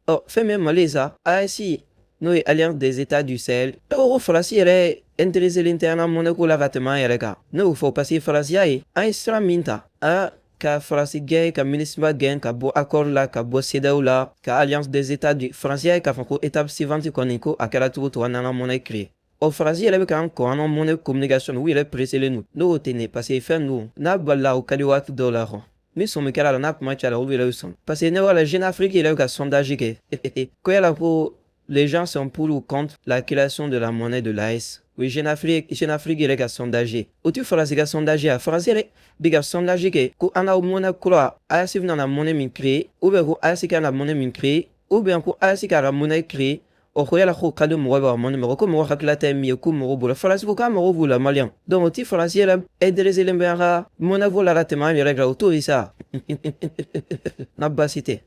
Ɔ, fɛn min ye Mali ye sa, AES, n'o ye Alliance des États du Sahel, e ko Faransi yɛrɛ intéressé tɛ an ka monnaie ko la ka tɛmɛ an yɛrɛ kan. Ne y'o fɔ parce que Faransi y'a ye an ye sira min ta an ka Faransi gɛn, ka MINUSMA gɛn ka bɔ accord la, ka bɔ CEDEAO la, ka Alliance des États du, Faransi y'a ye k'a fɔ ko étape suivante kɔni, ko a kɛra cogo cogo, an n'an ka monnaie créer. Ɔ, Faransi yɛrɛ bɛ k'an kɔn an ka monnaie communication, u yɛrɛ pressé don. N'o tɛ ne parce que fɛn ninnu n'a balila, o ka di waati dɔw la kɔ ni sɔmi kɛra la, n'a kuma cayara, olu yɛrɛ bɛ sɔn. Parce que ne b'a la, Jeune Afrique yɛrɛ bɛ ka sondage kɛ ko yala ko les gens sont pour ou contre la création de la monnaie de l'AES. Oui, Jeune Afrique, Jeune Afrique yɛrɛ ka sondage, o tɛ Faransi ka sondage ye. Faransi yɛrɛ bɛ ka sondage kɛ ko an ka monnaie kura, AES bɛna monnaie min créer, ou bien ko AES kan ka monnaie min créer, ou bien ko AES k'a ka monnaie créer. O ko yala ko ka di mɔgɔ b'a monnaie mɔgɔ ko mɔgɔ hakilila tɛ min ye, ko mɔgɔ bolo Faransi ko k'a mago b'u la maliyɛn. Donc o ti Faransi yɛrɛ intéressé bɛ an ka monnaie ko la ka tɛmɛ an yɛrɛ kan, o t'o ye sa. N'a baasi tɛ,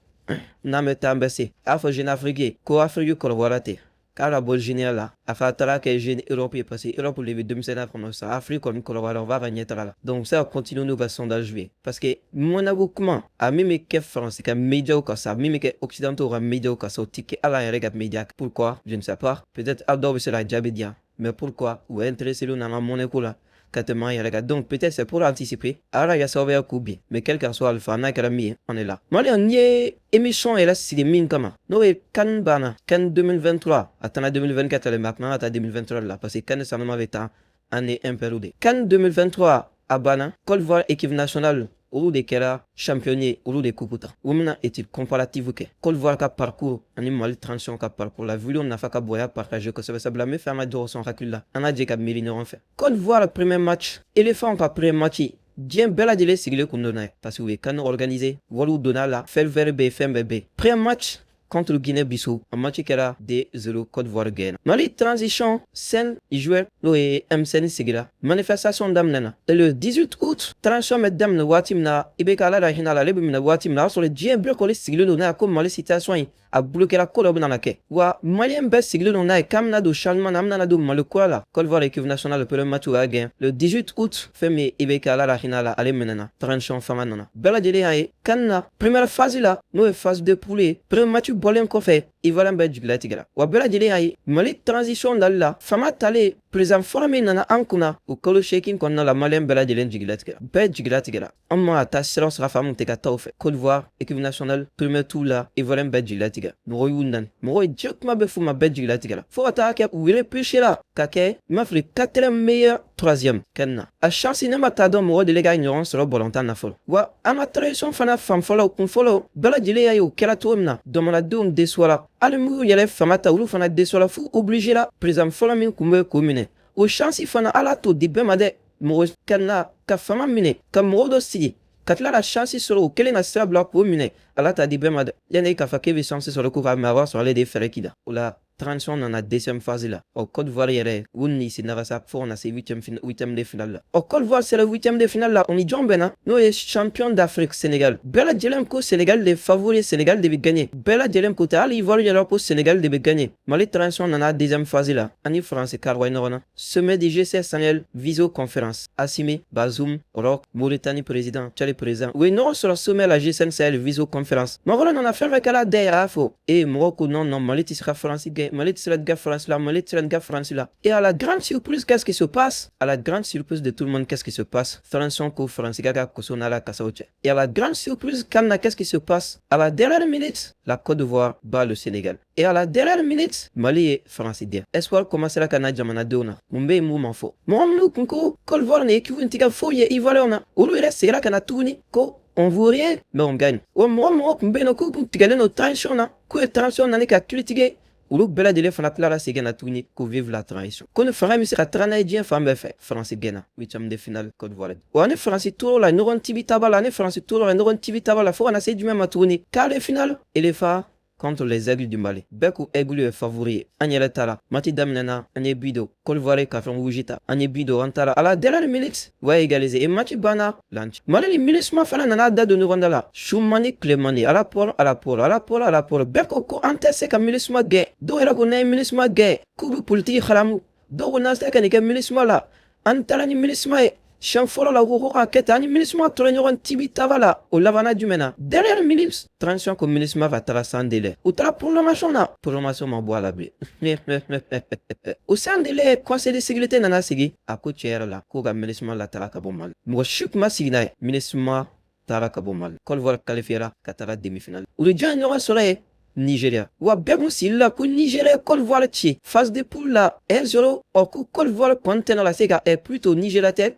n'an bɛ taa, an bɛ se a fɔ Jeune Afrique ye ko Afrique kɔrɔbɔra ten k'a ka bɔ jeuneya la, a ka taga kɛ jeune Europe ye, parce que Europe de bɛ denmisɛnninya kɔnɔ sa. Afrique kɔni kɔrɔbayara, o b'a ka ɲɛtaga la. Donc u bɛ se ka continuer n'u ka sondage ye, parce que monnaie ko kuma a min bɛ kɛ Faransi ka médiaw kan sa, min bɛ kɛ occidentaux ka médiaw kan sa, o ti kɛ hali an yɛrɛ ka média. Pourquoi? Je ne sais pas, peut-être aw dɔw bɛ se ka jaabi di yan. Mais pourquoi u intéressé n'an ka monnaie ko la ka tɛmɛ an yɛrɛ kan? Donc peut-être c'est pour anticiper, a yɛrɛ kɛ sababu ye k'u bin. Mais quel qu'en soit alpha, n'a kɛra min ye, on est là. Maliyɛn, n'i ye émission yɛrɛ sigi min kama, n'o ye CAN banna, CAN 2023, a taara 2024 la, mais a kun kan ka taa 2023 la, parce que CAN sanuma bɛ taa année impaire de. CAN 2023 a banna, Côte d'Ivoire équipe nationale, olu de kɛra champion ye, olu de coupe ta. U bɛna étude comparative kɛ Côte d'Ivoire ka parcours ani Mali transition ka parcours. La vidéo nafa ka bon, a y'a partager kosɛbɛ, sabula n bɛ fɛ an ka dɔw sɔn hakili la, an ka jɛ ka miiri ɲɔgɔn fɛ. Côte d'Ivoire premier match, éléphant ka premier match, diɲɛ bɛɛ lajɛlen sigilen kun don n'a ye, parce que u ye CAN organiser, wariw donna la, fɛn vert bɛ yen, fɛn bɛɛ bɛ yen. Premier match contre Guinée-Bissau, a match kɛra 2-0, Côte d'Ivoire gagné. Mali transition 5 juin, n'o ye M5 sigira, manifestation daminɛna. Et le 18 août, transition bɛ daminɛ waati min na, i bɛ ka ala la hinɛ la, ale bɛ minɛ waati min na, o y'a sɔrɔ diɲɛ bɛɛ kɔni sigilen don n'a ye ko Mali situation in a bloqué ko dɔ bɛna kɛ. Wa maliyɛn bɛɛ sigilen don n'a ye k'an bɛna don changement na, an bɛna don Mali kura la. Côte d'Ivoire équipe nationale, le premier match, u y'a gagné. Le 18 août, fɛn min i bɛ ka ala la hinɛ la, ale minɛna, transition fanga nana. Bɛɛ lajɛlen y'a ye CAN na première phase la, n'o ye phase de poule ye, premier match bɔlen kɔfɛ, Ivoirien bɛɛ jigilatigɛra. Wa bɛɛ lajɛlen y'a ye Mali transition dali la, fanga talen, président fɔlɔ min nana an kunna, o kalo 8 kɔnɔna la, maliyɛn bɛɛ lajɛlen jigilatigɛra, bɛɛ jigilatigɛra. An ma ka taa sira o sira fɛ, an kun tɛ ka taa o fɛ. Côte d'Ivoire équipe nationale premier tour la, Ivoirien bɛɛ jigilatigɛra, mɔgɔw y'u nani, mɔgɔw ye diɲɛ kuma bɛɛ f'u ma, bɛɛ jigilatigɛra, fo ka taa kɛ u repêché la ka kɛ n m'a fili quatrième meilleur troisième CAN na. A chance ne ma taa dɔn mɔgɔ deli ka ɲɔgɔn sɔrɔ balontan na fɔlɔ. Wa an ka transition fana fan fɔlɔ kun fɔlɔ, bɛɛ lajɛlen y'a ye o kɛra cogo min na, jamanadenw dɛsɛra, hali minnu yɛrɛ fanga ta, olu fana dɛsɛra, f'u obligé la président fɔlɔ min kun bɛ k'o minɛ. O chance fana, ala t'o di bɛɛ ma dɛ. Mɔgɔ ka na ka fanga minɛ, ka mɔgɔ dɔ sigi, ka tila ka chance sɔrɔ, o kelen ka sira bila k'o minɛ, ala t'a di bɛɛ ma dɛ. Yanni k'a fɔ k'e bɛ chance sɔrɔ ko k'a minɛ, a b'a sɔrɔ ale de ye fɛɛrɛ k'i la. O la transition nana deuxième phase la. Ɔ, Côte d'Ivoire yɛrɛ, u ni senna sa fo kana se huitième de finale la. Ɔ, Côte d'Ivoire sera huitième de finale la, o ni jɔn bɛnna? N'o ye champion d'Afrique Sénégal. Bɛɛ lajɛlen ko Sénégal de favori, Sénégal de bɛ gagner. Bɛɛ lajɛlen ko tɛ, hali Ivoire yɛrɛ ko Sénégal de bɛ gagner. Mali transition nana deuxième phase la, ani France kariwa ɲɔgɔn na. Sommet du G7 Sahel, visioconférence, Assimi, Bazoum, Roch, Mauritanie président, Tchad président, u ye ɲɔgɔn sɔrɔ sommet la G5 Sahel visioconférence. Mɔgɔ nana fɛn fɛn kɛra dɛ, y'a fɔ e mɔgɔ ko non, non, Mali tɛ se ka France gagner, Mali tɛ se ka gagner France la, Mali tɛ se ka gagner France la. Et à la grande surprise, qu'est-ce qui se passe? À la grande surprise de tout le monde, qu'est-ce qui se passe? Transition ko France ka koso n'a la kasaw cɛ. Et à la grande surprise, CAN na, qu'est-ce qui se passe? À la dernière minute, la Côte d'Ivoire bat le Sénégal. Et à la dernière minute, Mali ye France gɛn. Espoir commencera ka na jamanadenw na. Mun bɛ yen mun ma fɔ? Mɔgɔ minnu kun ko Côte d'Ivoire ni équipe in tɛ ka foyi ye Ivoirien na, olu yɛrɛ seginna ka na tuguni ko on vaut rien mais on gagne. Wa mɔgɔ mɔgɔ kun bɛ yen nɔ k'u kun tigɛlen don transition na, k'u ye transition nani ka critiquer, olu bɛɛ lajɛlen fana tilara segin na tuguni ko vive la transition, ko ni fanga bɛ se ka taga n'a ye diɲɛ fan bɛɛ fɛ. Faransi gɛnna huitième de finale Côte d'Ivoire. Wa ni Faransi tor'o la ɲɔgɔn tibi taba la, ni Faransi tor'o la ɲɔgɔn tibi taba la, fo ka na se jumɛn ma tuguni? Quart de finale, éléphant contre les Aigles du Mali. Bɛɛ ko Aigle ye favori ye. An yɛrɛ taara, match daminɛna, an ye but don, Côte d'Ivoire ye carton rouge ta, an ye but don, an taara à la dernière minute, u y'a égaliser et match banna lanci. Mali ni MINUSMA fana nana da don ɲɔgɔn da la, su man di, tile man di, ala pɔrɔ ala pɔrɔ ala pɔrɔ ala pɔrɔ. Bɛɛ ko ko an tɛ se ka MINUSMA gɛn. Dɔw yɛrɛ ko n'an ye MINUSMA gɛn, k'u bɛ politique haramu. Dɔw ko n'an sera ka nin kɛ MINUSMA la, an taara ni MINUSMA ye. Siɲɛ fɔlɔ la, u ko ko k'a kɛ tan, ani MINUSMA tora ɲɔgɔn tibi taba la. O labanna jumɛn na? Dernière minute, transition ko MINUSMA ka taga sans délai. U taara prolongation na, prolongation ma bɔ a la bilen. O sans délai, conseil de sécurité nana sigi, a ko tiɲɛ yɛrɛ la k'o ka MINUSMA lataga ka bɔ Mali. Mɔgɔ si tun ma sigi n'a ye. MINUSMA taara ka bɔ Mali. Côte d'Ivoire qualifiera ka taga demi-finale. U ye jɔn ɲɔgɔn sɔrɔ ye? Nigeria. Wa bɛɛ kun sigi la ko Nigeria Côte d'Ivoire ci phase de poule la 1-0. Ɔ, ko Côte d'Ivoire kɔni tɛna la se ka plutôt Nigeria tɛ,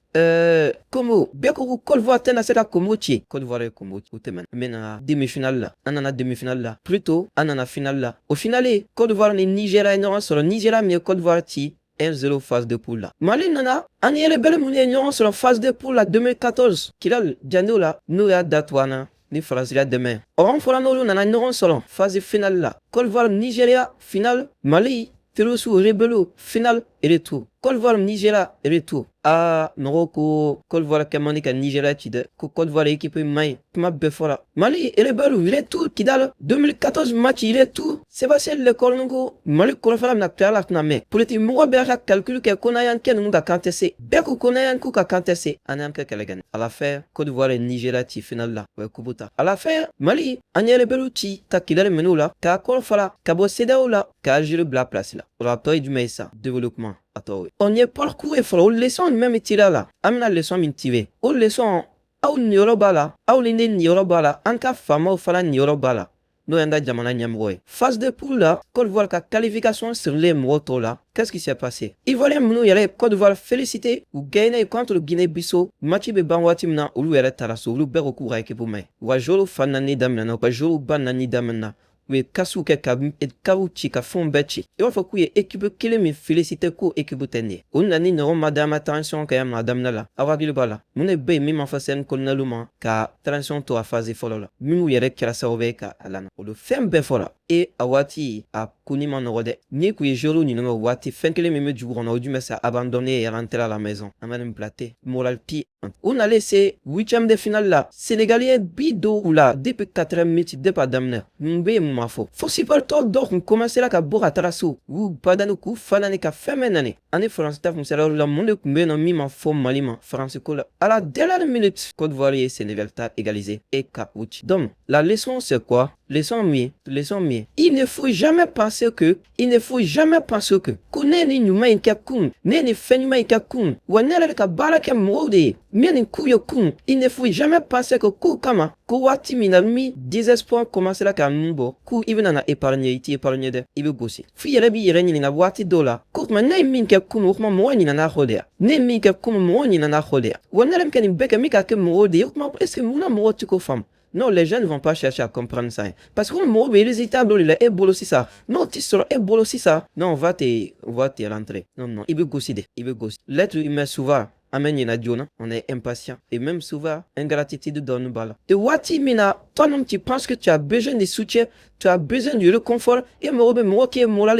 Congo. Bɛɛ ko ko Côte d'Ivoire tɛna se ka Congo ci. Côte d'Ivoire ye Congo ci, o tɛmɛna. An bɛna demi-finale la, an nana demi-finale la, plutôt an nana finale la. O finale, Côte d'Ivoire ni Nigeria ye ɲɔgɔn sɔrɔ. Nigeria min ye Côte d'Ivoire ci 1-0 phase de poule la. Mali nana an ni rebelle minnu ye ɲɔgɔn sɔrɔ phase de poule la 2014 Kidal Jando la, n'u y'a datugu an na ni Faransi ka dɛmɛ. Ɔ, an fɔra n'olu nana ɲɔgɔn sɔrɔ phase finale la. Côte d'Ivoire Nigeria finale, Mali terroriste rebelle finale et retour. Côte d'Ivoire Nigeria retour. Aa, mɔgɔw ko Côte d'Ivoire kɛ man di ka Nigeria ci dɛ, ko Côte d'Ivoire équipe man ɲi. Kuma bɛɛ fɔra. Mali rebelle retour Kidal 2014 match retour. Sébastien Lecornu ko Mali kɔrɔfɛla bɛna tila la tɛna mɛn. Politique mɔgɔ bɛɛ ka calcul kɛ ko n'an y'an kɛ ninnu ka kan tɛ se. Bɛɛ ko ko n'an y'an k'u ka kan tɛ se. An y'an kɛ kɛlɛ kɛ. À la fin, Côte d'Ivoire ye Nigeria ci finale la, o ye coupe ta. À la fin, Mali an ye rebelle ci ka Kidal minɛ u la, k'a kɔrɔ fara ka bɔ CEDEAO la, ka Algérie bila place la. O la tɔ ye jumɛn ye sisan? Développement a tɔ ye. On ye parcours ye fɔlɔ, o leçon jumɛn bɛ tirer a la? An bɛna leçon min tirer, o leçon, aw niyɔrɔ b'a la, aw ni ne niyɔrɔ b'a la, an ka faamaw fana niyɔrɔ b'a la, n'o y'an ka jamana ɲɛmɔgɔ ye. Phase de poule la, Côte d'Ivoire ka qualification sirilen mɔgɔ tɔw la. Qu'est-ce qui s'est passé? Ivoirien minnu yɛrɛ ye Côte d'Ivoire félicité, u gagné contre Guinée-Bissau, match bɛ ban waati min na, olu yɛrɛ taara so. Olu bɛɛ ko k'u ka équipe ma ɲi. U ka joueur fa nani daminɛna, u ka joueur ba nani daminɛna, u ye kasiw kɛ ka kaw ci, ka fɛnw bɛɛ ci. I b'a fɔ k'u ye équipe kelen min félicité, k'o équipe tɛ nin ye. U nana ni ɲɔgɔn ma dama transition kɛ yan a daminɛ la. Aw hakili b'a la, mun de bɛ yen min ma fɔ sɛni colonel ma ka transition to a phase fɔlɔ la, minnu yɛrɛ kɛra sababu ye ka a lana? Olu fɛn bɛɛ fɔra. E a waati a ko ni ma nɔgɔ dɛ. N'i kun ye joueur ɲininka o waati, fɛn kelen min bɛ dugu kɔnɔ, o jumɛn? C'est abandonner et rentrer à la maison. An bɛ nin bila ten, moral ti. U nalen se huitième de finale la, Sénégal ye bi dɔw u la depuis quatrième minute, depuis a daminɛ. Mun bɛ yen mun ma fɔ? Fo supporter dɔw kun commencé ka bɔ ka taga so, u y'u ba dani, k'u fa nani, ka fɛn bɛɛ nani. Ani Faransi ta kun sera yɔrɔ la, mun de tun bɛ yen nɔ min ma fɔ Mali ma Faransi ko la? À la dernière minute, Côte d'Ivoire ye Sénégal ta égaliser et ka u ci. Donc la leçon, c'est quoi? Leçon min, leçon min, il ne faut jamais penser que, il ne faut jamais penser que ko ne ye nin ɲuman in kɛ kun, ne ye nin fɛn ɲuman in kɛ kun, wa ne yɛrɛ de ka baara kɛ mɔgɔw de ye min ye nin k'u ye kun. Il ne faut jamais penser que k'o kama, ko waati min na min désespoir commencera ka nun bɔ, ko i bɛna na épargner. I t'i épargner dɛ, i bɛ gosi. F'i yɛrɛ b'i yɛrɛ ɲininka waati dɔw la ko tuma ne ye min kɛ kun, o tuma mɔgɔ ɲinana kɔ de ya? Ne ye min kɛ kun, mɔgɔ ɲinana kɔ de ya? Wa ne yɛrɛ bɛ ka nin bɛɛ kɛ min ka kɛ mɔgɔw de ye, o tuma est ce que mun na mɔgɔw ti k'o faamu? Non, les gens ne vont pas chercher à comprendre ça. Parce que mɔgɔw bɛ résultat dɔ de la e bolo sisan, n'o ti sɔrɔ e bolo sisan, non, on va te rentrer. Non, non, i bɛ gosi de, i bɛ gosi. L'être humain, souvent, an bɛ ɲinɛ joona, on est impatient. Et même souvent, ingratitude dɔɔni b'a la. Et waati min na, toi-même, tu penses que tu as besoin de soutien, tu as besoin du réconfort, et mɔgɔ bɛ mɔgɔ k'e moral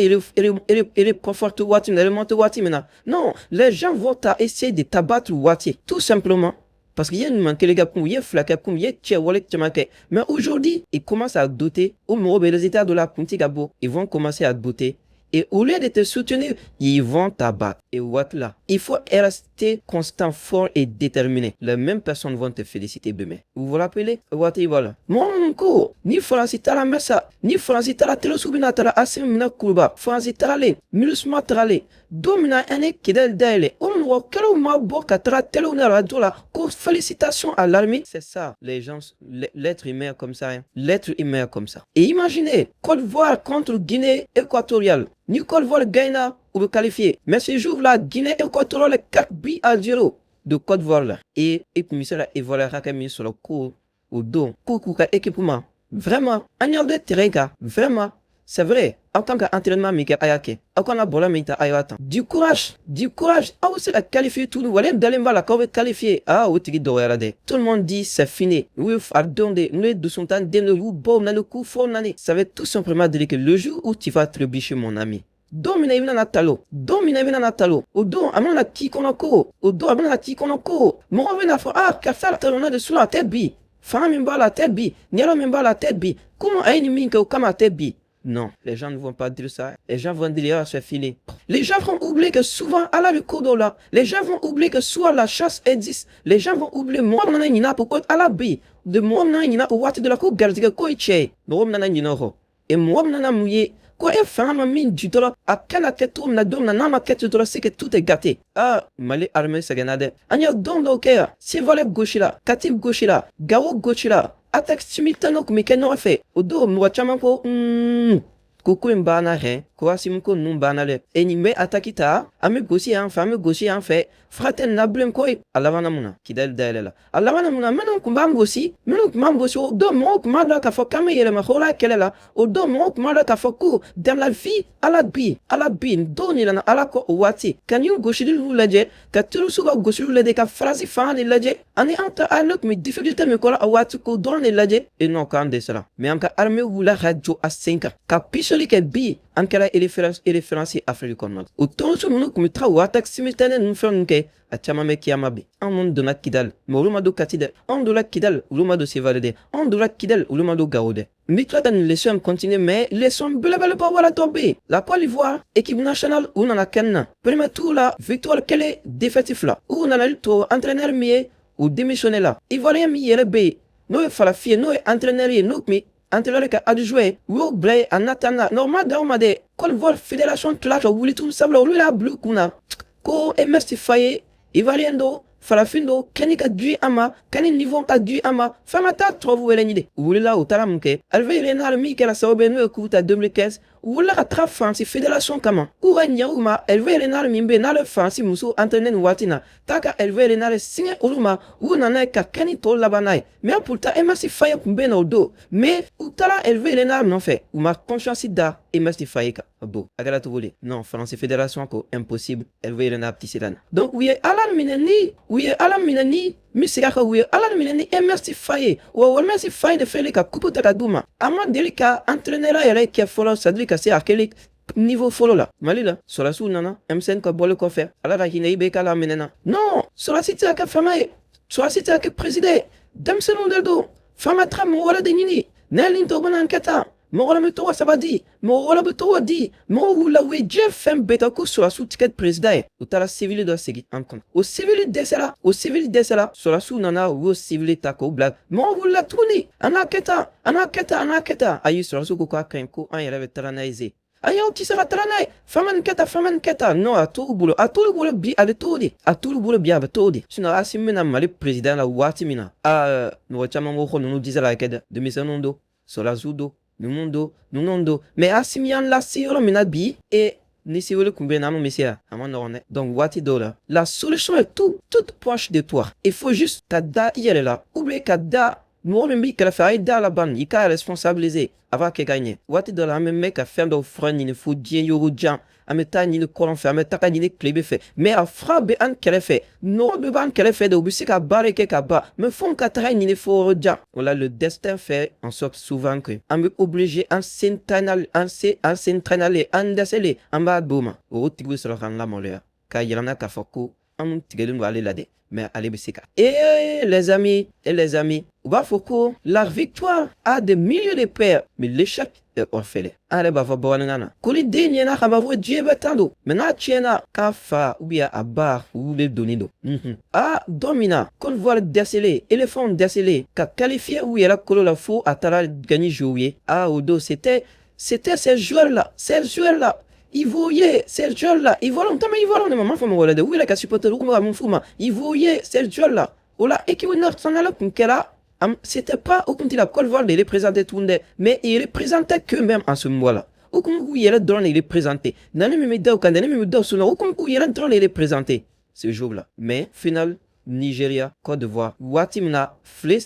réconforte waati min na, remonte waati min na. Non, les gens vont essayer de t'abattre waati. Tout simplement parce qu'il y a une kelen kɛ kun, u ye fila kɛ kun, u ye cɛ wale caman kɛ. Mais aujourd'hui, ils commencent à douter. O mɔgɔw bɛ résultat dɔ la kun ti ka bɔ. Ils vont commencer à douter. Et au lieu de te soutenir, ils vont t'abattre. Et what là? Il faut rester constant, fort et déterminé. Les mêmes personnes vont te féliciter demain. Vous vous rappelez? Waati voilà. Mon ko, ni Faransi taara Mɛsa, ni Faransi taara terroristes bɛna taara Assimi minɛ Kuluba, Faransi tagalen, MINUSMA tagalen, don min na an ye Kidali dayɛlɛ, o mɔgɔ kelenw ma bɔ ka taga télé ni radio la ko félicitations à l'armée. C'est ça, les gens, l'être humain comme ça, hein. L'être humain comme ça. Et imaginez, Côte d'Ivoire contre Guinée équatoriale. Ni Côte d'Ivoire gagne, u bɛ qualifié. Mais ce jour-là, Guinée équatoriale 4 buts à 0 de Côte d'Ivoire là. Et kun bɛ se ka Ivoire hakɛ min sɔrɔ ko o don, ko k'u ka équipe ma. Vraiment, an ɲɛ bɛ terrain kan, vraiment, c'est vrai. Aw kan ka entraînement min kɛ, a y'a kɛ. Aw kan ka bɔlɔ min ta, a y'a ta. Du courage, du courage. Aw bɛ se ka qualifier tuguni, wale dalen b'a la k'aw bɛ qualifier. Ah, o tigi dɔgɔyara dɛ. Tout le monde dit c'est fini. U ye faridenw de, n'u ye dusuntan den de, u y'u bɔ nani k'u fɔ nani. Ça veut tout simplement dire que le jour où tu vas trébucher, mon ami, don min na i bɛna na talo, don min na i bɛna na talo, o don a bɛna k'i kɔnɔ ko, o don a bɛna k'i kɔnɔ ko mɔgɔ bɛna fɔ: ah, karisa talonna de su la, a tɛ bi, fanga min b'a la, a tɛ bi, ɲɛrɛ min b'a la, a tɛ bi, komi a ye nin min kɛ o kama, a tɛ bi. Non, les gens ne vont pas dire ça. Les gens vont dire, ah, c'est fini. Les gens vont oublier que souvent, à la le là, les gens vont oublier que souvent la chasse existe. Les gens vont oublier, moi, on a une pourquoi à la bi, de moi, on a une pour waati dɔ la ko garijɛgɛ ko ye cɛ ye, mɔgɔ min nana ɲinɛ o kɔ. Et mɔgɔ min nana mun ye ko e fanga ma min di dɔrɔn, a kan ka kɛ cogo min na don min na, n'a ma kɛ ten dɔrɔn, c'est que tout est gâté. Ah, Mali armée sɛgɛnna dɛ. An ye don dɔw kɛ yan, Sévaré gosi la, Kati gosi la, Gao gosi la, attaque simultanée tun bɛ kɛ ɲɔgɔn fɛ. O don mɔgɔ caman ko ko in banna hɛn, ko Assimi ko ninnu banna dɛ. E nin bɛ attaque ta, an bɛ gosi yan fɛ, an bɛ gosi yan fɛ, fura tɛ nin na bilen koyi. A labanna mun na? Kidali dayɛlɛ la. A labanna mun na? Minnu tun b'an gosi, minnu tun b'an gosi, o don mɔgɔw tun b'a dɔn k'a fɔ k'an bɛ yɛlɛma hɔrɔnya kɛlɛ la. O don mɔgɔw tun b'a dɔn k'a fɔ ko dans la vie, Ala bi, Ala bi, don yɛlɛnna Ala kɔ o waati. Ka nin gosiliw lajɛ, ka terroriste ka gosiliw lajɛ, ka Faransi fanga de lajɛ, ani an ta ne tun bɛ difficulté min kɔrɔ a waati, k'o dɔrɔn de lajɛ. E non, k'an dɛsɛra. Mais an ka armée wulila ka jɔ a sen kan, ka pisoli kɛ bi, an kɛra référence Afrique kɔnɔna la. O terroriste ninnu tun bɛ taga o attaque simultanée ninnu fɛn ninnu kɛ, a caman bɛ kiyama bi. An minnu donna Kidal, mais olu ma don Kati dɛ. Anw donna Kidal, olu ma don Sévaré dɛ. Anw donna Kidal, olu ma don Gao dɛ. N bɛ tila ka nin leçon continuer, mais leçon belebeleba wɛrɛ dɔ bɛ yen. La Côte d'Ivoire, équipe nationale, u nana kɛnɛ na. Premier tour la, victoire kelen, défaite fila. U nana ni to entraîneur min ye, u démissionné la. Ivoirien min yɛrɛ bɛ yen, n'o ye farafin ye, n'o ye entraîneur ye, n'o tun bɛ entraîneur ka adjoint ye, u y'o bila yen en attendant. Normal d'aw ma dɛ, Côte d'Ivoire fédération tila ka wuli tuguni, sabula olu y'a bila u kun na ko Emerse Faé, Ivoirien don, farafin don, kɛni ka di an ma, kɛni niveau ka di an ma, f'an ka taa tubabu wɛrɛ ɲini. U wulila, u taara mun kɛ? Hervé Renard min kɛra sababu ye n'o ye k'u ta 2015, u wulila ka taga Faransi fédération kama k'u ka ɲɛ u ma. Hervé Renard min bɛ yen n'ale Faransi muso entraîné nin waati na, taa ka Hervé Renard signé olu ma, u nana ye ka kɛni tɔ laban n'a ye. Mais pourtant Emerse Faé tun bɛ yen o don, mais u taara Hervé Renard nɔfɛ, u ma confiance da Emerse Faé kan. Bon, a kɛra cogo di? Non, Faransi fédération ko impossible, Hervé Renard tɛ se ka na. Donc u ye Ala minɛ ni, u ye Ala minɛ ni, n bɛ segin a kan, u ye Ala minɛ ni Emerse Faé. Wa Emerse Faé de fɛnɛ ka coupe ta ka d'u ma. A ma deli ka entraîneur yɛrɛ kɛ fɔlɔ, c'est à dire ka se a kɛli niveau fɔlɔ la Mali la. Sɔrɔdasiw nana M5 ka bɔli kɔfɛ, Ala ka hinɛ IBK la minɛna. Non, sɔrɔdasi tɛ se ka kɛ fama ye, sɔrɔdasi tɛ se ka kɛ président ye, denmisɛnninw de don. Fanga taga mɔgɔ wɛrɛ de ɲini n'a ni tɔgɔ bɛna kɛ tan, mɔgɔ wɛrɛ bɛ tɔgɔ saba di, mɔgɔ wɛrɛ bɛ tɔgɔ di, mɔgɔw wulila, u ye diɲɛ fɛn bɛɛ ta ko sɔrɔdasiw tɛ kɛ président ye. U taara civil dɔ sigi an kɔnɔ, o civil dɛsɛra, o civil dɛsɛra, sɔrɔdasiw nana, u y'o civil ta k'o bila. Mɔgɔw wulila tuguni, an n'a kɛ tan, an n'a kɛ tan, an n'a kɛ tan. Ayi, sɔrɔdasiw ko k'a ka ɲi, ko an yɛrɛ bɛ taga n'a ye. Ayi, aw tɛ se ka taga n'a ye, fanga nin kɛ tan, fanga nin kɛ tan. Non, a t'u bolo, a t'olu bolo bi, a bɛ cogo di? A t'olu bolo bi, a bɛ cogo di? Sinon Assimi bɛna Mali président la waati min na, aa, mɔgɔ caman ko ninnu tɛ se ka kɛ dɛ, denmisɛnninw don, sɔrɔdasiw don, ninnu don, ninnu don. Mais Assimi y'an lase yɔrɔ min na bi, e ni civil tun bɛ yen, an bɛ se yan, a ma nɔgɔn dɛ. Donc waati dɔw la, la solution est tout toute proche de toi. Il faut juste ka da i yɛrɛ la, ou bien ka da mɔgɔ min b'i kɛrɛfɛ, a ye da la ban, i k'a responsabiliser, a b'a kɛ ka ɲɛ. Waati dɔ la, an bɛ mɛn ka fɛn dɔw fura ɲini fo diɲɛ yɔrɔ jan, an bɛ taa ɲini kɔrɔn fɛ, an bɛ taga ɲini tilebin fɛ, mais a fura bɛ an kɛrɛfɛ, nɔgɔ bɛ b'an kɛrɛfɛ de, u bɛ se ka baara kɛ ka ban, mais fo ka taga ɲini fo yɔrɔ jan. Voilà, le destin fait en sorte souvent que an bɛ obligé an sen tanali, an se an sen tanali, an dɛsɛlen, an b'a d'o ma, o tigi bɛ sɔrɔ k'an lamaloya k'a yira n na k'a fɔ ko an tigɛlen don ale la dɛ, mais ale bɛ se ka. Et les amis, et les amis, u b'a fɔ ko la victoire a des milliers de pères, mais l'échec est orphelin. An yɛrɛ b'a fɔ bamanankan na ko ni den ɲɛna ka ban fɔ diɲɛ bɛ tan don, mais n'a tiɲɛna k'a fa ou bien a ba olu bɛ doni don. Ah, don min na Côte d'Ivoire dɛsɛlen, éléphant dɛsɛlen ka qualifier u yɛrɛ kolo la fo a taara gagner jouer ye. Ah, o don c'était ces joueurs là, ces joueurs là, ils voyaient ces joueurs-là, ils voient longtemps, mais ils voient longtemps, ma femme, wala de, u yɛrɛ ka supporter, u kun bɛ ka mun f'u ma, ils voyaient ces joueurs-là. O la équipe nationale kun kɛra, c'était pas au kun la Côte d'Ivoire de représenter tout le monde, mais ils représentaient qu'eux-mêmes en ce moment-là. U kun k'u yɛrɛ dɔrɔn de représenter. Nani min bɛ da u kan, nani min bɛ da u la, u kun k'u yɛrɛ dɔrɔn de représenter ce jour-là. Mais final Nigeria Côte d'Ivoire, waati min na file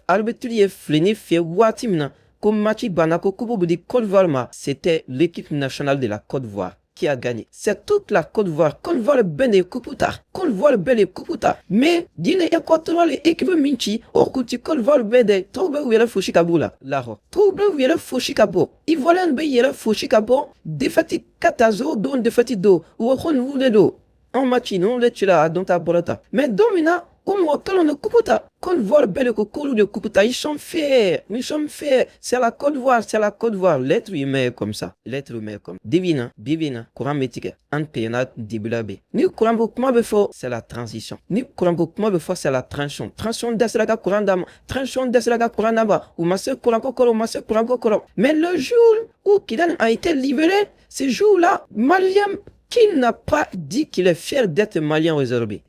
arbitre ye fileni fiyɛ, waati min na ko match banna, ko coupe bɛ di Côte d'Ivoire ma, c'était l'équipe nationale de la Côte d'Ivoire qui a gagné. C'est toute la Côte d'Ivoire. Côte d'Ivoire bɛɛ de ye coupe ta. Côte d'Ivoire bɛɛ de ye coupe ta. Mais Guinée équatoriale équipe min ci, o kun ti Côte d'Ivoire bɛɛ dɛ. Tɔw bɛ u yɛrɛ fosi ka b'u la. Lahɔ. Tɔw bɛ u yɛrɛ fosi ka bɔ. Ivoirien bɛ yɛrɛ fosi ka bɔ. Défaite 4-0 don, défaite don. U ko ninnu de don. An match ninnu de cira a don ta bɔra ta. Mais don min na O mɔgɔ kelenw de kupu ta. Côte d'Ivoire bɛɛ de ko k'olu de kupu ta. Ils sont fiers, ils sont fiers. C'est la Côte d'Ivoire, c'est la Côte d'Ivoire. L'être humain est comme ça, l'être humain est comme bi bi in na, bi bi in na, courant bɛ tigɛ an payena dibila bɛ. Ni courant ko kuma bɛ fɔ, c'est la transition. Ni courant ko kuma bɛ fɔ, c'est la transition. Transition dɛsɛra ka courant d'a ma, transition dɛsɛra ka courant d'a ma. U ma se courant ko kɔrɔ, u ma se courant ko kɔrɔ. Mais le jour où Kidal a été libéré, ce jour-là, Malien qui n'a pas dit qu'il est fier d'être malien aujourd'hui?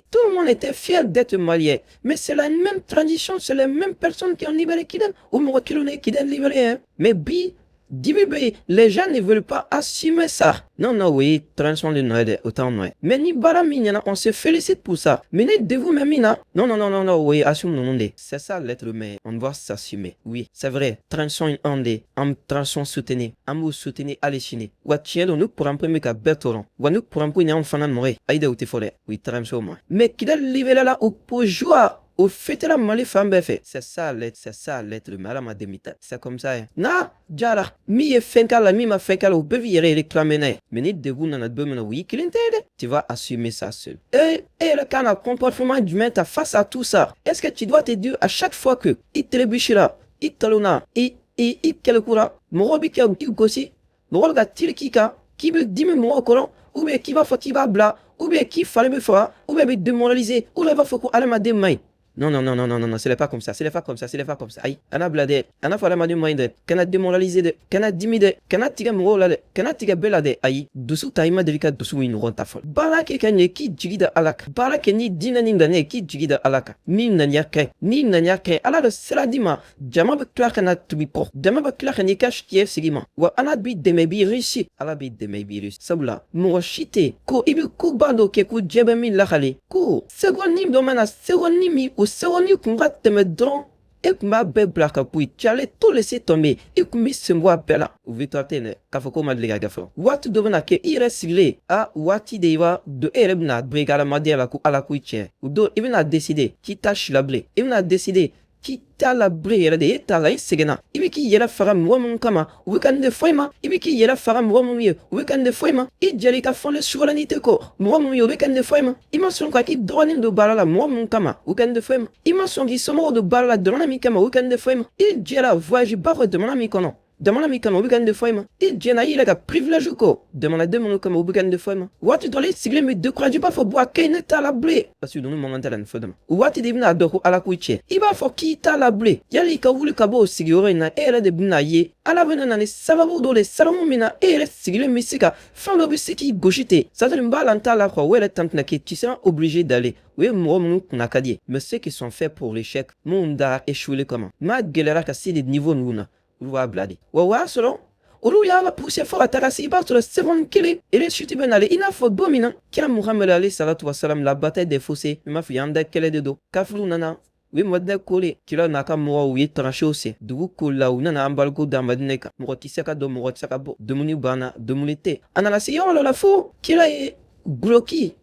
Tout le monde était fier d'être malien. Mais c'est la même tradition, c'est les mêmes personnes qui ont libéré Kidal. Ou Kidal libéré. Hein. Mais bi, dibi, les gens ne veulent pas assumer ça. Non, non, oui, transition de Noël, autant Noël. Mais ni bara on se félicite pour ça. Mais ni de vous même, non, non, non, non, non, oui, assume nous. C'est ça l'être humain. On doit s'assumer. Oui, c'est vrai. Transition en en transition soutenue. An b'u soutenir hali sini. Wa tiɲɛ don, n'u kuran bɛ ka bɛɛ tɔɔrɔ. Wa n'u kuran ko in y'anw fana nɔ ye. Ayi dɛ, o tɛ fɔ dɛ. Oui, transition ma. Mais Kidal libéré la o pour joie o fêtera Mali fan bɛɛ fɛ. C'est ça l'être humain. Hadamaden bɛ ta, c'est comme ça ye. N'a jara, min ye fɛn k'a la, min ma fɛn k'a la, o bɛɛ b'i yɛrɛ réclamer n'a ye. Mais ni degun nana don min na, o y'i kelen tɛ dɛ, tu vas assumer ça seul. E yɛrɛ kan ka comportement jumɛn ta face à tout ça? Est-ce que tu dois te dire à chaque fois que i trébuchera, i talonna, i kɛlɛkura, mɔgɔ bɛ kɛ k'i gosi, mɔgɔ bɛ ka tiri k'i kan, k'i bɛ dimi mɔgɔw kɔrɔ, ou bien k'i b'a fɔ k'i b'a bila, ou bien k'i fari bɛ faga, ou bien bɛ démoraliser, ou bien i b'a fɔ ko adamaden man ɲi? Non, non, non, non, non, non, non, ce n'est pas comme ça, ce n'est pas comme ça, ce n'est pas comme ça. Ayi, ana bila dɛ, ana fɔ adamaden man ɲi dɛ, kana démoraliser dɛ, kana dimi dɛ, kana tigɛ mɔgɔw la dɛ, kana tigɛ bɛɛ la dɛ. Ayi, dusu ta, i ma deli ka dusu min ɲɔgɔn ta fɔlɔ. Baara kɛ ka ɲɛ, k'i jigi da Ala kan. Baara kɛ ni diinɛ ni ŋaniya ye, k'i jigi da Ala kan. Ni ŋaniya kɛ, ni ŋaniya kɛ, Ala bɛ sira d'i ma, jama bɛ tila ka na tugu i kɔ, jama bɛ tila ka n'i ka cɛ sigi ma. Wa Ala b'i dɛmɛ, i b'i réussir. Ala b'i dɛmɛ, i b'i réussir. Sabula, mɔgɔ si tɛ ko i bɛ koba dɔ kɛ ko diɲɛ bɛ min lakale. Ko seconde dɔ mana, seconde min, o seconde kun ka tɛmɛ dɔrɔn, e kun b'a bɛɛ bila ka bɔ yen. Tu allais tout laisser tomber, i kun bɛ sen bɔ a bɛɛ la. O victoire tɛ yen dɛ, k'a fɔ k'o ma deli ka kɛ fɔlɔ. Waati dɔ bɛna kɛ, i yɛrɛ sigilen, a waati de i b'a don, e yɛrɛ bɛna bɔ i ka adamadenya la ko Ala ko i tiɲɛ. O don i bɛna décider k'i t'a si la bilen, i bɛna décider k'i t'a la bilen yɛrɛ de, e t'a la, i sɛgɛnna. I bɛ k'i yɛrɛ faga mɔgɔ minnu kama, u bɛ ka nin de fɔ i ma. I bɛ k'i yɛrɛ faga mɔgɔ minnu ye, u bɛ ka nin de fɔ i ma. I jɛra i ka fɔlen souveraineté kɔ mɔgɔ minnu ye, u bɛ ka nin de fɔ i ma. I ma sɔn ka k'i dɔgɔnin don baara la mɔgɔ minnu kama, u ka nin de fɔ i ma. I ma sɔn k'i somɔgɔw don baara la jamana min kama, u bɛ ka nin de fɔ i ma. I jɛra voyage ba kɔ jamana min kɔnɔ, jamana min kama, u bɛ ka nin de fɔ i ma. I jɛna i yɛrɛ ka privilège kɔ jamanaden minnu kama, u bɛ ka nin de fɔ i ma. Waati dɔ la, i sigilen bɛ découragé, i b'a fɔ bon, a kaɲi, ne t'a la bilen, parce que ninnu mankan tɛ la nin fɔ dama. O waati de i bɛna dɔn ko Ala ko i cɛ, i b'a fɔ k'i t'a la bilen. Yali i ka wuli ka bɔ o sigiyɔrɔ in na, e yɛrɛ de bɛna ye Ala bɛna na ni sababu dɔ de, sababu min na e yɛrɛ sigilen bɛ se ka fɛn dɔ bɛ se k'i gosi ten, c'est à dire n b'a la, n t'a la quoi. O yɛrɛ tan tɛna kɛ, tu seras obligé d'aller. O ye mɔgɔ minnu kunna ka di ye, mais ceux qui sont faits pour l'échec, minnu da échoué kama, n'a gɛlɛyara ka se de niveau ninnu na, olu b'a bila de. Wa o y'a sɔrɔ olu y'a pousser fo ka taga se, i b'a sɔrɔ seconde kelen réussite bɛ nalen. I n'a fɔ don min na kira Muhamadu alayhi salatu wasalam, la bataille des fossés, i m'a fɔ y'an da kɛlɛ de don, kafiriw nana, u ye Madinɛ kori. Kira n'a ka mɔgɔw, u ye tranchées sen dugu koli la. U nana embargo da Madinɛ kan, mɔgɔ tɛ se ka don, mɔgɔ tɛ se ka bɔ, dumuni banna, dumuni tɛ. A nana se yɔrɔ dɔ la fo kira ye guloki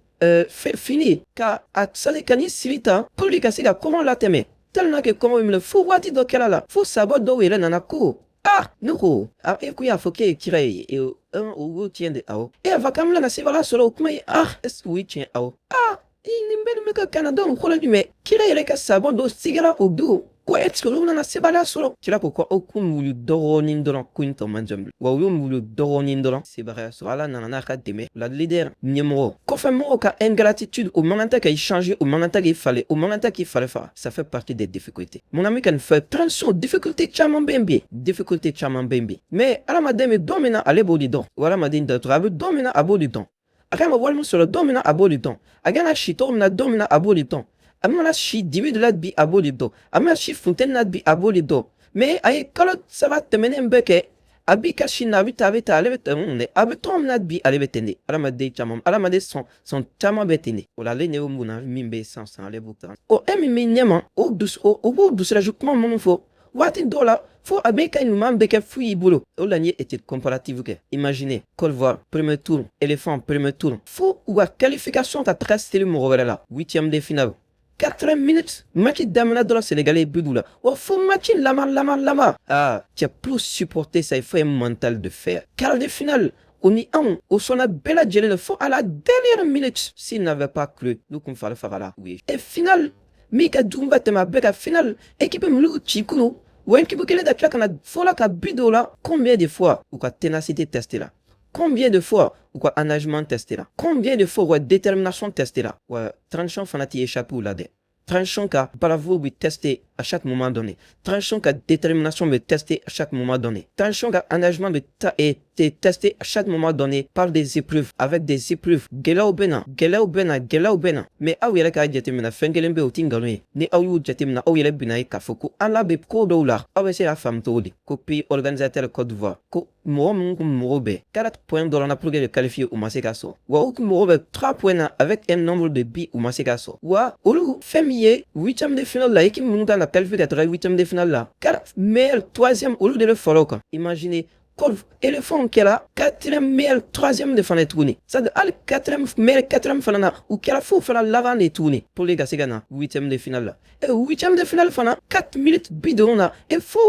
fini ka a sali ka ni siri ta pour que ka se ka kɔngɔ latɛmɛ, tellement que kɔngɔ bɛ minɛ fo waati dɔ kɛra la, fo sabɔ dɔw yɛrɛ nana ko ah, ne ko ah, e ko y'a fɔ k'e ye kira ye, o y'o tiɲɛ de? Awɔ. E y'a fɔ k'an bɛna sebaya sɔrɔ, o kuma ye ah, est ce que o ye tiɲɛ? Awɔ. Ah, nin bɛɛ bɛ ka kana dɔn kɔrɔ jumɛn? Kira yɛrɛ ka sabɔ dɔ sigira o don ko est ce que olu nana sebaya sɔrɔ? Kira ko ko aw k'u wuli dɔɔnin dɔrɔn, ko in tɔ man jan bilen. Wa u y'u wuli dɔɔnin dɔrɔn, sebaya sɔrɔ. Ala nana n'a ka dɛmɛ la. Leader, ɲɛmɔgɔ, kɔfɛ mɔgɔw ka ingratitude, o man kan tɛ k'i changer, o man kan tɛ k'i falen, o man kan tɛ k'i fari faga. Ça fait partie des difficultés, mon ami. Ka nin fɛ transition, difficulté caman bɛ yen bi, difficulté caman bɛ yen bi. Mais hadamaden bɛ don min na, ale b'o de dɔn. O hadamaden dɔgɔtɔrɔ, a bɛ don min na, a b'o de dɔn. A kan ka wari min sɔrɔ don min na, a b'o de dɔn. A kan ka si cogo min na don min na, a b'o de dɔn. A mana si dibi de la bi, a b'o de dɔn. A mana si funteni na bi, a b'o de dɔn. Mais a ye kalo 3 tɛmɛnen bɛɛ kɛ, a b'i ka si na, a bɛ taa, a bɛ taa, ale bɛ tɛmɛ dɛ. A bɛ tɔgɔ min na bi, ale bɛ ten de. Hadamaden caman, hadamaden sɔn sɔn caman bɛ ten de. O la, ale ɲɛ bɛ mun na? Min bɛ san san, ale b'o ta. O e min bɛ ɲɛma, o dusu, o b'o dusukasi kuma minnu fɔ waati dɔw la, fo a bɛ ka ɲuman bɛɛ kɛ fu y'i bolo. O la, n ye étude comparative kɛ. Imaginez, Côte d'Ivoire premier tour, éléphant premier tour, fo u ka qualification ka taga seli mɔgɔ wɛrɛ la, huitième de finale, 80 minutes, match daminɛ dɔrɔn, Sénégalais but la. Wa fo match laban laban laban, ah, tu as plus supporter ça, il faut un mental de fer. Quart de finale, O ni anw, o sɔnna bɛɛ lajɛlen la fo à la dernière minute. S'il n'avait pas cru, n'u kun fari fagara u ye. Et final min ka jugu ka tɛmɛ a bɛɛ kan, final équipe minnu ci kunu, o équipe kelen da tila ka na fɔlɔ ka but dɔw la. Combien de fois u ka ténacité testé la? Combien de fois u ka engagement testé la? Combien de fois u ka détermination testé la? Wa transition fana t'i échappé u la dɛ. Transition ka bravoure bɛ testé à chaque moment donné. Transition ka détermination bɛ testé à chaque moment donné. Transition ka engagement bɛ ta et testé à chaque moment donné par des épreuves, avec des épreuves. Gɛlɛyaw bɛ na, gɛlɛyaw bɛ na, gɛlɛyaw bɛ na. Mais aw yɛrɛ k'a jateminɛ, fɛn kelen bɛ yen, o ti nkalon ye. Ni aw y'u jateminɛ, aw yɛrɛ bɛna ye k'a fɔ ko Ala bɛ ko dɔw la. Aw bɛ se k'a faamu cogo di ko pays organisateur Côte d'Ivoire, ko mɔgɔ minnu kun mago bɛ 4 points dɔrɔn na pour que de qualifier, u ma se ka sɔrɔ? Wa u kun mago bɛ 3 points na avec un nombre de buts, u ma se ka sɔrɔ. Wa olu fɛn min ye huitième de finale la, équipe minnu kan ka qualifier ka taga huitième de finale la, quatre meilleurs troisième, olu de bɛ fara o kan. Imaginez, Golf éléphant kɛra quatrième meilleur troisième de fana tuguni, c'est à dire hali quatrième meilleur quatrième fana na, u kɛra fo fana laban de tuguni pour que ka se ka na huitième de finale la. Et huitième de finale fana, 4 minutes bi dɔrɔn na, et fo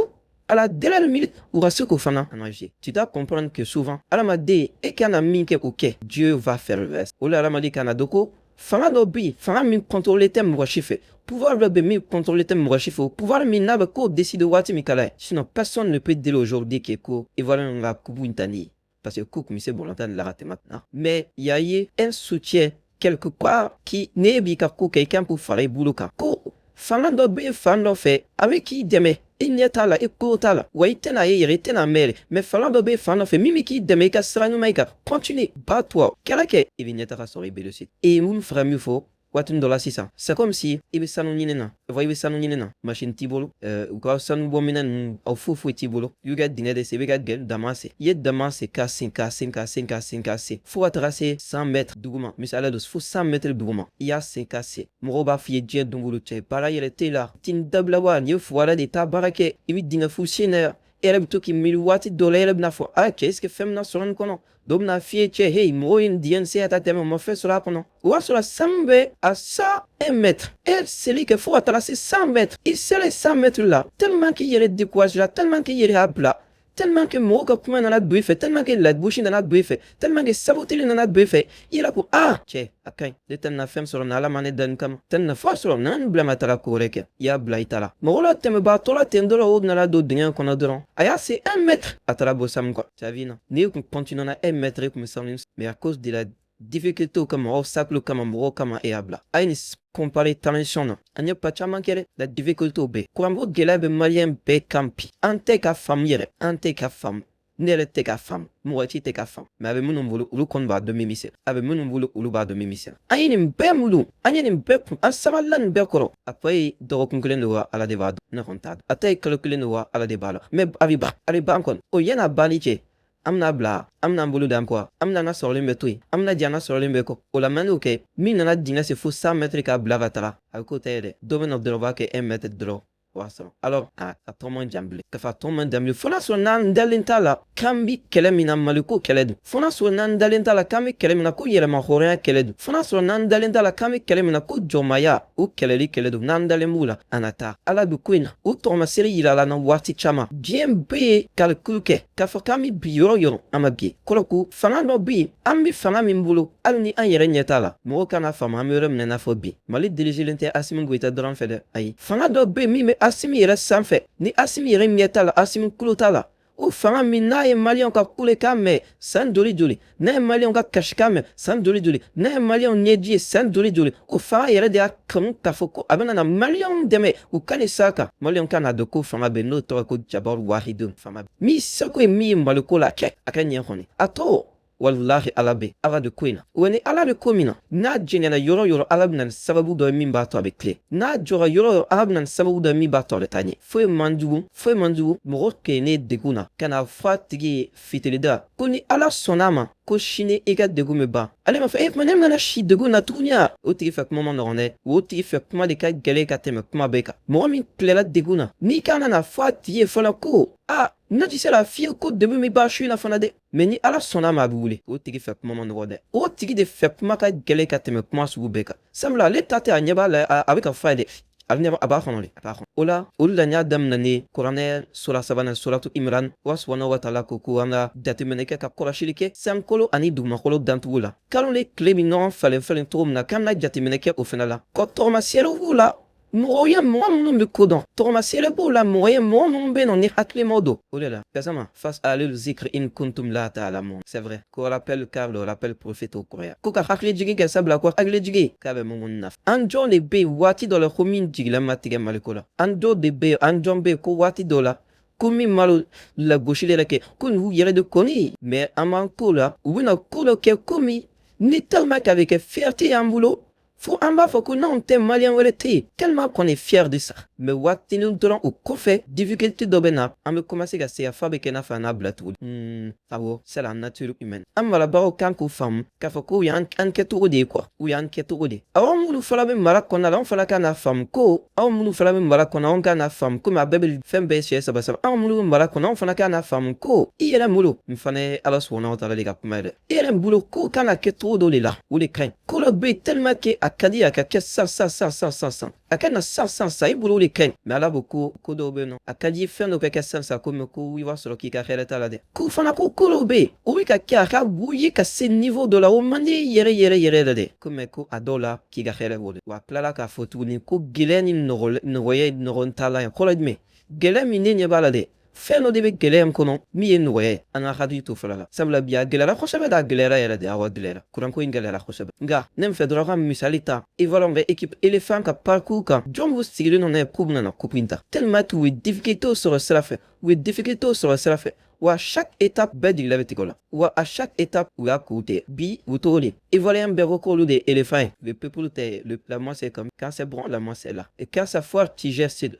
à la dernière minute u ka se k'o fana arranger. Tu dois comprendre que souvent, adamaden, e kan na min kɛ k'o kɛ, Dieu va faire le reste. O la, adamaden kana dɔn ko fanga dɔ bɛ yen, fanga min contrôler tɛ mɔgɔ si fɛ, pouvoir dɔ bɛ min contrôler tɛ mɔgɔ si fɛ, o pouvoir min n'a bɛ k'o décider waati min ka d'a ye. Sinon, personne ne peut dire aujourd'hui que ko Ivoirien ka coupe in ta nin ye, parce que k'u kun bɛ se balontan de la ka tɛmɛ. Mais il y a eu un soutien quelque part qui n'e b'i ka ko kɛ, i kan k'o fara i bolo kan, ko fanga dɔ bɛ yen fan dɔ fɛ, a bɛ k'i dɛmɛ, i ɲɛ t'a la, i ko t'a la, wa i tɛna ye yɛrɛ, i tɛna mɛn, mais fanga dɔ bɛ fan dɔ fɛ min bɛ k'i dɛmɛ i ka sira ɲuman ye, ka continuer, bats-toi, kɛlɛ kɛ, i bɛ ɲɛtaga sɔrɔ, i bɛ réussir. Et mun fɛrɛ min fɔ waati dɔ la sisan, c'est comme si i bɛ sanu ɲini na, i bɛ sanu ɲini na, machine t'i bolo, u ka sanu bɔ minɛn ninnu, aw foyi foyi t'i bolo, i bɛ ka dingɛ de sen, i bɛ ka gɛrɛ dama sen, i ye dama sen ka sen ka sen ka sen ka sen ka sen fo ka taga se 100 mètres duguma. Misaliya don, fo 100 mètres duguma, i y'a sen ka sen. Mɔgɔw b'a f'i ye diɲɛ don o don: cɛ, baara yɛrɛ t'e la, ti dabila wa, nin ye fuwara de, taa baara kɛ, i bɛ dingɛ fu sen na yan. E yɛrɛ bɛ to k'i miiri waati dɔ la, e yɛrɛ bɛna fɔ: a cɛ, est ce que fɛn bɛna sɔrɔ nin kɔnɔ? Dɔw bɛna f'i ye: cɛ, hey, mɔgɔw ye nin dingɛ nin sen ka taa tɛmɛ, u ma fɛn sɔrɔ a kɔnɔ. O b'a sɔrɔ sanu bɛ à 101 mètres, e seli kɛ fo ka taga se 100 mètres. I selen 100 mètres la, tellement k'i yɛrɛ découragé la, tellement k'i yɛrɛ y'a bila, tellement que mɔgɔw ka kuma nana don i fɛ, tellement que lagosi nana don i fɛ, tellement que saboteli nana don i fɛ, i yɛrɛ ko: ah cɛ, a ka ɲi, ne tɛ na fɛn sɔrɔ na, Ala ma ne da nin kama, tɛ na fa sɔrɔ na, nin bila ma taga ko wɛrɛ kɛ. I y'a bila, i taara mɔgɔ la tɛmɛbaatɔ la ten dɔrɔn, o nana don dingɛ kɔnɔ dɔrɔn, a y'a se 1 mètre, a taara bɔ sanu kɔ. Tu as vu, non? N'i kun continue na 1 mètre, i kun bɛ sanu, mais à cause de la difficulté kama, obstacle kama, mɔgɔw kama, e y'a bila. A ye nin comparer transition na, an ye pas caman kɛ dɛ. La difficulté bɛ kuranko gɛlɛya bɛ maliyɛn bɛɛ kan bi. An tɛ ka faamu yɛrɛ, an tɛ ka faamu, ne yɛrɛ tɛ ka faamu, mɔgɔ ci tɛ ka faamu, mais a bɛ minnu bolo, olu kɔni b'a dɔn min bɛ se. A bɛ minnu bolo, olu b'a dɔn min bɛ se. An ye nin bɛɛ mulu, an ye nin bɛɛ kun, an sabalila nin bɛɛ kɔrɔ. A tɔ ye dɔgɔkun kelen de wa, Ala de b'a dɔn, ne kɔni t'a dɔn. A ta ye kalo kelen de wa, Ala de b'a dɔn, mais a bɛ ban, a bɛ ban kɔni. O yan'a banni cɛ, an bɛna bila, an bɛna an bolo d'an kɔ, an bɛna an ka sɔrɔlen bɛ to yen, an bɛna jɛ an ka sɔrɔlen bɛɛ kɔ. O la, n'an y'o kɛ, min nana dingɛ sen fo 100 mètres k'a bila ka taga, a bɛ k'o ta ye dɛ. Dɔ bɛ na dɔrɔn, u b'a kɛ 1 mètre dɔrɔn, o b'a sɔrɔ alors a tɔ man jan bilen. Ka fɔ a tɔ man jan bilen, fo n'a sɔrɔ n'an dalen t'a la k'an bi kɛlɛ min na, Maliko kɛlɛ don. Fo n'a sɔrɔ n'an dalen t'a la k'an bɛ kɛlɛ min na, ko yɛlɛma hɔrɔnya kɛlɛ don. Fo n'a sɔrɔ n'an dalen t'a la k'an bɛ kɛlɛ min na, ko jɔnmaya, o kɛlɛli kɛlɛ don. N'an dalen b'u la, an na taa. Ala bɛ ko in na, o tɔgɔmasere yira la na waati caman. Diɲɛ bɛɛ ye calcul kɛ k'a fɔ k'an bɛ bi yɔrɔ yɔrɔ, an ma bi kɔrɔ ko fanga dɔ bɛ yen, an bɛ fanga min bolo, hali ni an yɛrɛ ɲɛ t'a la. Mɔgɔw kana faamu, an bɛ yɔrɔ min na i n'a fɔ bi, Mali dirigelen tɛ Asimi Goyita dɔrɔn fɛ dɛ. Ayi, fanga dɔ bɛ yen min bɛ Asimi yɛrɛ sanfɛ, ni Asimi yɛrɛ ɲɛ t'a la, Asimi kulo t'a la. O fanga min n'a ye maliyɛnw ka kulekan mɛn san joli joli, n'a ye maliyɛnw ka kasikan mɛn san joli joli, n'a ye maliyɛnw ɲɛji ye san joli joli, o fanga yɛrɛ de y'a kanu k'a fɔ ko a bɛna na maliyɛnw dɛmɛ u ka nin sira kan. Maliyɛnw ka n'a dɔn ko fanga bɛ, n'o tɔgɔ ko Jabaru Wahidun. Fanga min seko ye min ye Maliko la kɛ, a ka ɲɛ kɔni a tɔ, walahi, Ala bɛ, Ala de ko in na. Wa ni Ala bɛ ko min na, n'a jɛngɛnna yɔrɔ yɔrɔ, Ala bɛ na ni sababu dɔ ye min b'a to a bɛ tilen. N'a jɔra yɔrɔ yɔrɔ, Ala bɛ na ni sababu dɔ ye min b'a to a bɛ taa ɲɛ. Foyi man jugu, foyi man jugu mɔgɔ kelen degun na ka na fɔ a tigi ye fitirida ko ni Ala sɔnna a ma, ko sini i ka degun bɛ ban. Ale b'a fɔ: e tuma ne bɛna si degun na tuguni. A o tigi fɛ kuma ma nɔgɔn dɛ. O tigi fɛ kuma de ka gɛlɛn ka tɛmɛ kuma bɛɛ kan. Mɔgɔ min tilela degun na, n'i ka na fɔ a tigi ye fɔlɔ ko a ne tɛ se k'a f'i ye ko degun min b'a su in na fana dɛ, mais ni Ala sɔnna a ma, a bɛ wuli. O tigi fɛ kuma ma nɔgɔ dɛ. O tigi de fɛ kuma ka gɛlɛn ka tɛmɛ kuma sugu bɛɛ kan, sabula ale ta tɛ, a ɲɛ b'a la, a bɛ ka fɔ a ye dɛ. Avenir a b'a kɔnɔ de, a b'a kɔnɔ. O la, olu la, n y'a daminɛ ni kuranɛ sura sabanan, suratu Imran. Wa subhanahu wa ta'ala ko an ka jateminɛ kɛ, ka kɔlɔsili kɛ sankolo ani dugumakolo dantugu la, kalo ni tile bɛ ɲɔgɔn falen falen cogo min na, k'an ka jateminɛ kɛ o fana la, ka tɔgɔmasere b'u la, mɔgɔw ye, mɔgɔ minnu bɛ ko dɔn. Tɔgɔmasere b'u la, mɔgɔ ye, mɔgɔ minnu bɛ yen nɔ ni hakilimaw don. O de la, Gassama, fas'alu zikr in kuntum la ta'lamun. C'est vrai ko rappel, car le rappel profite aux croyants, ko ka hakili jigin kɛ, sabula ko hakili jigin k'a bɛ mun nafa. An jɔn de bɛ yen waati dɔ la ko min jigila ma tigɛ Maliko la? An dɔw de bɛ yen, an jɔn bɛ yen ko waati dɔ la ko min malo lagosili yɛrɛ kɛ, ko n'u yɛrɛ de kɔni? Mais an b'an ko la, u bɛna ko dɔ kɛ komi ni tellement k'a bɛ kɛ fierté y'an bolo, fo an b'a fɔ ko n'anw tɛ, malien wɛrɛ tɛ yen, tellement qu'on est fier de ça. Mais waatinin dɔrɔn o kɔfɛ, difficulté dɔ bɛ na, an bɛ commencer ka se f'a bɛ kɛ i n'a fɔ an n'a bila tuguni. Awɔ, c'est la nature humaine. An marabagaw kan k'o faamu k'a fɔ ko y'an an kɛcogo de ye quoi, u y'an kɛcogo de ye. Awɔ, minnu fana bɛ mara kɔnɔna la, anw fana kan n'a faamu ko anw minnu fana bɛ mara kɔnɔ, anw kan n'a faamu komi a bɛɛ bɛ fɛn bɛɛ siɲɛ saba saba. Anw minnu bɛ mara kɔnɔ, anw fana kan n'a faamu ko i yɛrɛ bolo n fana ye Ala subhanahu wa ta'ala de ka kuma ye dɛ. I yɛrɛ bolo ko kan ka kɛ cogo dɔ de la, o de ka ɲi. Ko dɔ bɛ yen, tellement que a ka di a ka kɛ san san san san san san, a ka na san san san, i bolo o de ka ɲi. Mais Ala ko ko dɔw bɛ yen nɔ, a ka di fɛn dɔ ka kɛ san san, komi ko i b'a sɔrɔ k'i ka hɛrɛ t'a la dɛ. Ko fana ko dɔw bɛ yen, o bɛ ka kɛ, a ka ye ka se niveau dɔ la, o man di yɛrɛ yɛrɛ yɛrɛ yɛrɛ dɛ. Ko mais ko a dɔw la k'i ka hɛrɛ b'o de wa. A tilala k'a fɔ tuguni ko gɛlɛya ni nɔgɔya ɲɔgɔn t'a la yan. Kɔrɔ ye jumɛn? Gɛlɛya min ne ɲɛ b'a la dɛ, fɛn dɔ de bɛ gɛlɛya in kɔnɔ min ye nɔgɔya ye. An ka hakili to fɔlɔ la, sabula bi a gɛlɛyara kosɛbɛ da, a gɛlɛyara yɛrɛ de. Awɔ, gɛlɛyara, kuranko in gɛlɛyara kosɛbɛ. Nka ne bɛ fɛ dɔrɔn ka misali ta Ivoire bɛ équipe éléphant ka parcours kan. Jɔn b'u sigilen nɔ n'a ye k'u bɛna na coupe in ta, tellement que u ye difficulté sɔrɔ sira fɛ, u ye difficulté sɔrɔ sira fɛ. Wa chaque étape bɛɛ jigila bɛ tigɛ o la. Wa à chaque étape u y'a k'u tɛ bi u togo de. Ivoirien bɛɛ ko k'olu de ye éléphant ye. Le peuple tɛ le la moi, c'est comme quand c'est bon, la moi c'est là, et quand ça foire, tu gères. C'est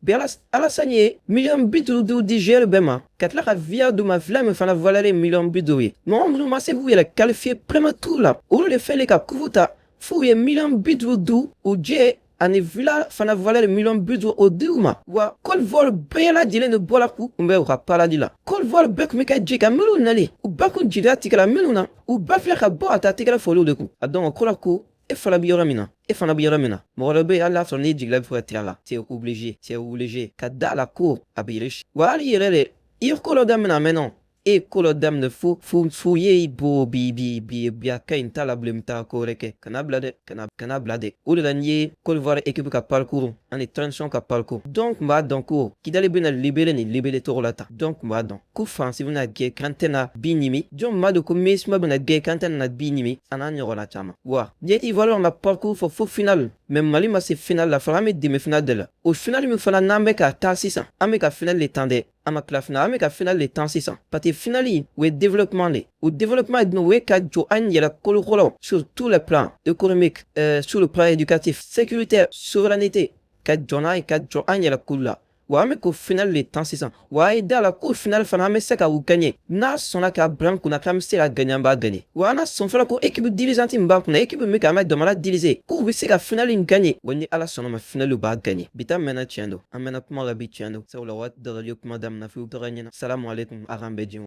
bi Alassane ye miliyɔn 55 di joueur bɛɛ ma, ka tila ka villa d'u ma, villa min fana valeur ye miliyɔn 50 ye. Mɔgɔ minnu ma se k'u yɛrɛ qualifier premier tour la, olu de fɛlen ka coupe ta, f'u ye miliyɔn 55 u jɛ ani villa fana valeur miliyɔn 50 o di u ma. Wa Côte d'Ivoire bɛɛ lajɛlen de bɔra k'u kunbɛn u ka paradis la. Côte d'Ivoire bɛɛ tun bɛ ka ji ka minnu nalen, u bɛɛ kun jeliya tigɛra minnu na, u bɛɛ filɛ ka bɔ ka taa tɛgɛrɛ fɔliw de kun a. Donc o kɔrɔ ko e fana bɛ yɔrɔ min na, e fana bɛ yɔrɔ min na, mɔgɔ dɔ bɛ yen, hali n'a sɔrɔ n'i jigila bɛ fɛ ka tigɛ a la, tu es obligé, tu es obligé ka da la ko a bɛ riche. Wa hali yɛrɛ de, i ye ko dɔ daminɛ a mɛnna, e ye ko dɔ daminɛ fo ye bo bi bi bi bi, a ka ɲi t'a la bilen, n bɛ taa ko wɛrɛ kɛ. Kana bila dɛ, kana bila dɛ. O de la, n'i ye Côte d'Ivoire équipe ka parcours ani transition ka parcours donc, n b'a dɔn ko Kidali bɛna libérer nin libérer cogo la tan. Donc n b'a dɔn ko Faransi bɛna gɛn k'an tɛna bin ɲimi. Jɔn b'a dɔn ko MINUSMA bɛna gɛn k'an tɛna bin ɲimi, a n'a ɲɔgɔnna caman. Wa n'i ye Ivoire ka parcours fɔ fo final, mais Mali ma se final la fɔlɔ, an bɛ demi final de la. O final min fana n'an bɛ ka taa sisan, an bɛ ka final de tan dɛ, an ma tila final, an bɛ ka final de tan sisan, parce que final o ye développement de. O développement ye jumɛn? O ye ka jɔ an yɛrɛ kolokolo sur tous les plans économiques, sur le plan éducatif, sécuritaire, souveraineté, ka jɔ n'a ye, ka jɔ an yɛrɛ kolo la. Wa an bɛ k'o final de tan sisan. Wa a ye da la ko final fana an bɛ se ka u gagner. N'a sɔnna k'a bila an kunna k'an bɛ se ka gagner, an b'a gagner. Wa an n'a sɔn fana ko équipe dirigeante min b'an kunna, équipe min bɛ k'an ka jamana diriger, k'u bɛ se ka final in gagner. Wa ni Ala sɔnna ma, final b'a gagner. Bi ta mɛnna, tiɲɛ don, an mɛnna kuma la bi, tiɲɛ don, sabula waati dɔ la kuma daminɛ f'u taga ɲɛna. Salamu aleykum, a k'an bɛn diɲɛ.